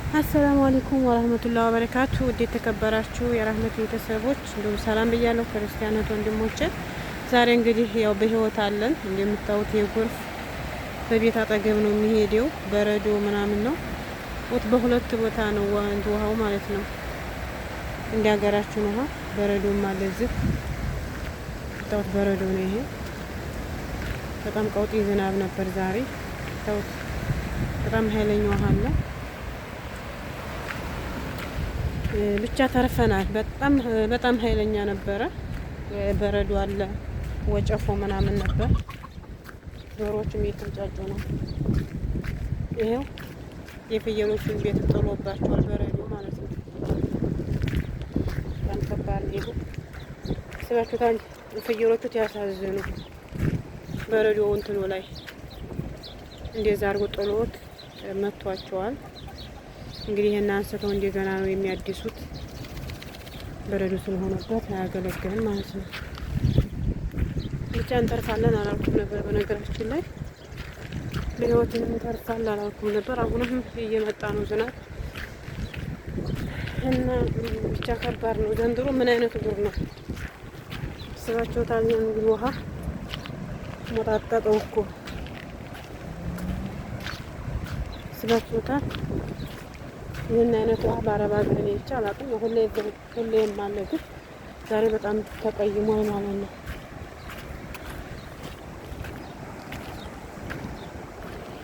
السلام عليكم ورحمة الله وبركاته። ውድ የተከበራችሁ የራህመት ቤተሰቦች እንዲሁም ሰላም ብያለሁ ክርስቲያኖት ወንድሞቼ። ዛሬ እንግዲህ ያው በህይወት አለን። እንደምታዩት የጎርፍ በቤት አጠገብ ነው የሚሄደው፣ በረዶ ምናምን ነው። ወት በሁለት ቦታ ነው ውሃው ማለት ነው። እንደ ሀገራችን ውሃ በረዶም አለ እዚህ ታውት በረዶ ነው ይሄ። በጣም ቀውጢ ዝናብ ነበር ዛሬ ታውት። በጣም ኃይለኛ ውሃ አለ። ብቻ ተርፈናል። በጣም በጣም ኃይለኛ ነበረ። በረዶ አለ፣ ወጨፎ ምናምን ነበር። ዶሮዎችም እየተንጫጩ ነው። ይሄው የፍየሎቹን ቤት ጥሎባቸዋል በረዶ ማለት ነው። በጣም ከባድ ነው። ስባችሁታል። ፍየሎቹ ያሳዝኑ። በረዶ እንትኑ ላይ እንደዛ አድርጎ ጥሎት መቷቸዋል። እንግዲህ ይሄን አንስተው እንደገና ነው የሚያድሱት። በረዶ ስለሆነበት አያገለግልም ማለት ነው። ብቻ እንተርፋለን አላልኩም ነበር። በነገራችን ላይ በህይወት እንተርፋለን አላልኩም ነበር። አሁንም እየመጣ ነው ዝናብ እና ብቻ ከባድ ነው ዘንድሮ። ምን አይነት ጉር ነው ስባቸውታል። እንግዲህ ውሃ ሞጣጠጠው እኮ ስባቸውታል። ይህን አይነት ውሃ በአረብ ሀገር እኔ አይቼ አላውቅም። ሁሌም አለ፣ ግን ዛሬ በጣም ተቀይሟል ማለት ነው።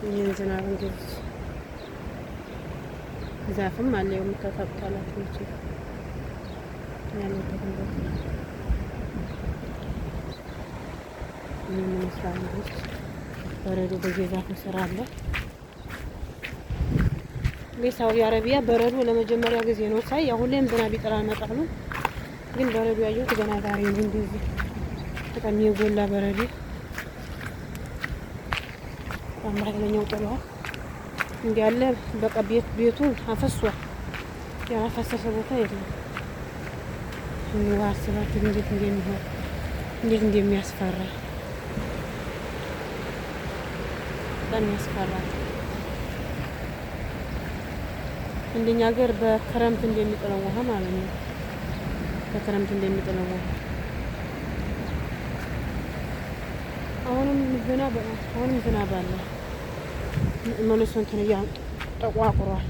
ይህን ዝናብ እንግዲህ ዛፍም አለ የምታታቁታላችሁ መቼም ያለበትን ቦታ ይህን ይመስላል። እንግዲህ በረዶ በየዛፉ ስር አለ። ሳውዲ አረቢያ በረዶ ለመጀመሪያ ጊዜ ነው ሳይ። ያው ሁሌም ዝናብ ይጥላል መጣሉ፣ ግን በረዶ ያየሁት ገና ዛሬ ነው። እንደዚህ በጣም የጎላ በረዶ በጣም በኃይለኛው ጥሏል። እንዲህ ያለ በቃ ቤት ቤቱን አፈሷል። ያላፈሰሰ ቦታ የለም። አስባችሁ እንዴት እንደሚሆን እንዴት እንደሚያስፈራ በጣም ያስፈራል። እንደኛ ሀገር በክረምት እንደሚጥለው ውሃ ማለት ነው። በክረምት እንደሚጥለው ውሃ አሁንም ዝናብ አሁንም ዝናብ አለ። መልሶ እንትን ጠቋቁሯል።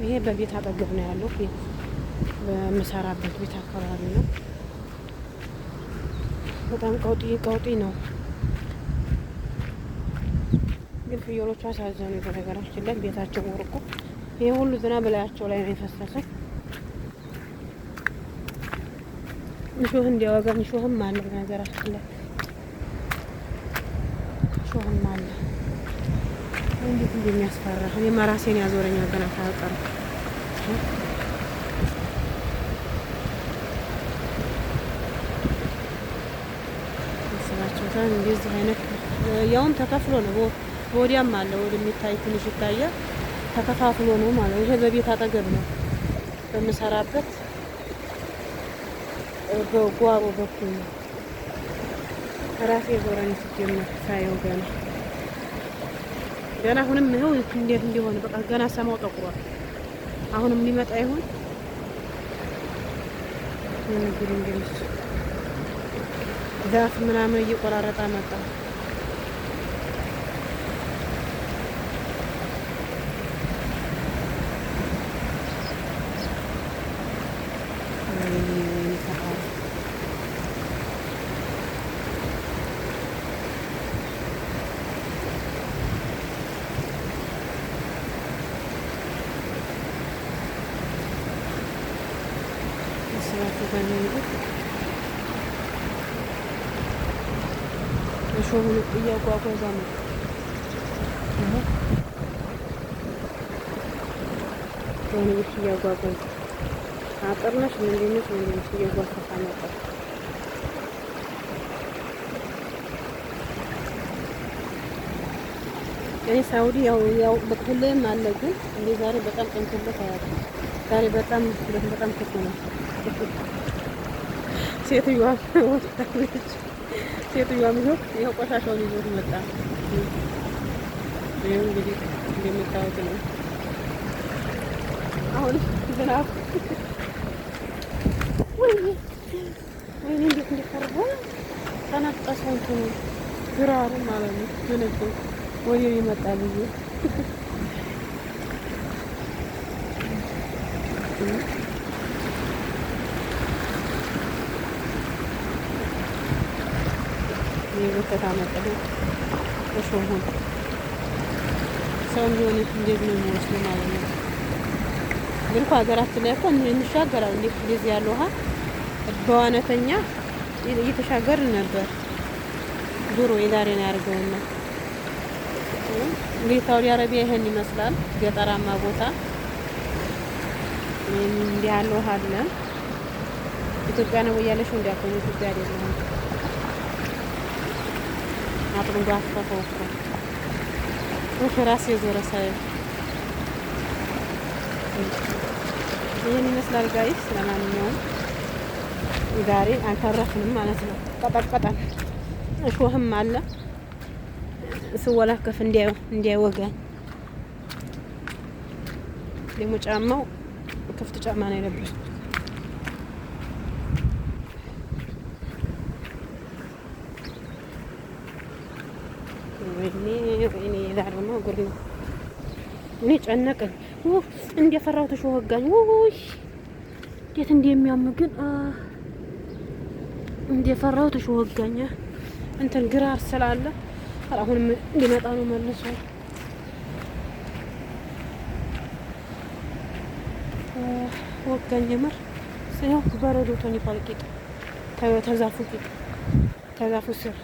ይሄ በቤት አጠገብ ነው ያለው። ቤት በምሰራበት ቤት አካባቢ ነው። በጣም ቀውጢ ቀውጢ ነው። ግን ፍየሎቹ አሳዘኑ። በነገራችን ላይ ቤታቸው ወርቆ ይሄ ሁሉ ዝናብ ላያቸው ላይ ነው የፈሰሰው። እሾህ እንዲያወጋኝ እሾህም አለ። በነገራችን ላይ እሾህም አለ። እንዴት እንደሚያስፈራ እኔማ ራሴን ያዞረኛል ገና ታውቀሩ ስባቸውታል። እንደዚህ አይነት ያውም ተከፍሎ ነው። ወዲያም አለ ወደሚታይ ትንሽ ይታያል። ተከፋፍሎ ነው ማለት ይሄ በቤት አጠገብ ነው በምሰራበት በጓሮ በኩል ነው። ራሴ ዞረኝ ሲጀምር ሳየው ገና ገና አሁንም ይኸው እንዴት እንደሆነ በቃ ገና ሰማው ጠቁሯል። አሁንም ሊመጣ ይሆን የምግብ እንግዲህ ዛፍ ምናምን እየቆራረጠ መጣ። እሾሁን እያጓጓዛ ነው። የሆነ ቤት እያጓጓዘ አጥር ነች ምንድን ነች ምንድን ነች እየጓተተ መጣ። እኔ ሳውዲ ያው ያው ሁሌም አለ፣ ግን እንደ ዛሬ በጣም ጠንቶበት አያውቅም። ዛሬ በጣም በጣም ክፉ ነው። ሴትዮዋ ወጣለች። ሴትዮዋም ይኸው ቆሻሻውን ይዞት መጣ። ይኸው እንግዲህ እንደምታዩት ነው። አሁን ዝናብ ወይኔ ወይኔ እንዴት እንደፈራሁ ተነጠሰው እንትኑ ግራሩ ማለት ነው። ምንድን ወደ እኔ መጣ ብዬ የጎተታ መጠኑ እሾሁን ሰው ቢሆን እንዴት ነው የሚወስዱ ማለት ነው። ግን እኮ ሀገራችን ላይ እኮ እንሻገራለን። እንዴት እንደዚህ ያለ ውሃ በዋነተኛ እየተሻገርን ነበር ድሮ። የዛሬን ያድርገውና እንግዲህ ሳውዲ አረቢያ ይሄን ይመስላል ገጠራማ ቦታ እንዲህ ያለ ውሃ አለ። ኢትዮጵያ ነው ወይ ያለሽው? እንዲያኮኑ ኢትዮጵያ አይደለም። አጥንዶ አፈፈው እኮ ራሴ የዞረ ሳይ ይህን ይመስላል guys። ለማንኛውም ዛሬ አልተረፍንም ማለት ነው። ቀጠቀጠን፣ እሾህም አለ ስወላከፍ እንዲያወጋኝ ደግሞ ጫማው ክፍት ጫማ ነው የለበስኩት። ወይኔ ወይኔ፣ ዛሬማ ጉድ ነው። እኔ ጨነቀኝ። እንደፈራሁት እሾህ ወጋኝ። ውይ እንዴት እንደሚያም ግን እንደፈራሁት እሾህ ወጋኝ። እንትን ግራር ስላለ አሁንም እንዲመጣ ነው መልሶ። ወጋኝ። የምር ያው በረዶ ተኝቷል። ቂጥ ተዛፉ ቂጥ ተዛፉ ስር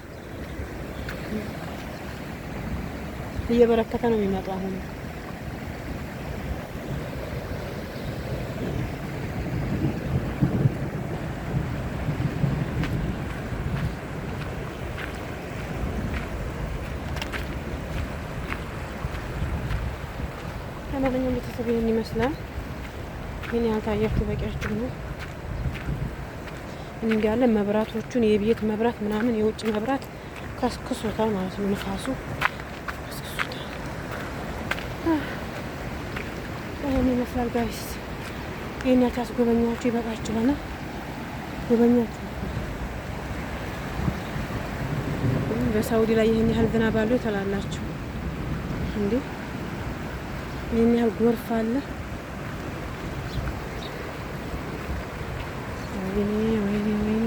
እየበረከተ ነው የሚመጣው አሁን። ለማንኛውም ቤተሰብ ይህን ይመስላል። ይህን ያህል ታያችሁ በቂያችሁ ነው። እንዳለ መብራቶቹን የቤት መብራት ምናምን የውጭ መብራት ከስክሶታል ማለት ነው። ንፋሱ ከስክሶታል። ይህን ይመስላል guys። ይህን ያህል ካስጎበኛችሁ ይበቃችኋል። ጎበኛችሁ በሳውዲ ላይ ይህን ያህል ዝናብ አለው ትላላችሁ እንዴ? ይህን ያህል ጎርፍ አለ። ወይኔ ወይኔ ወይኔ።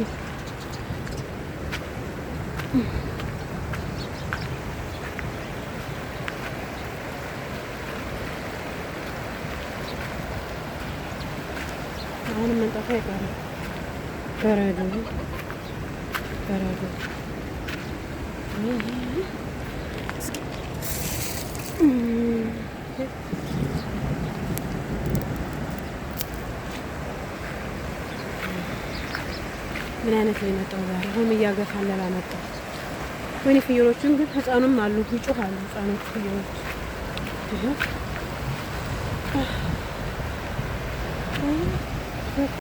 አሁንም መንጣቱ አይቀርም። በረዶ በረዶ። ምን አይነት ነው የመጣው ዛሬ? አሁንም እያገፋለላ መጣው። ወይኔ ፍየሎቹን ግን ህፃኑም አሉ ይጮኻሉ። ህፃኖቹ ፍየሎች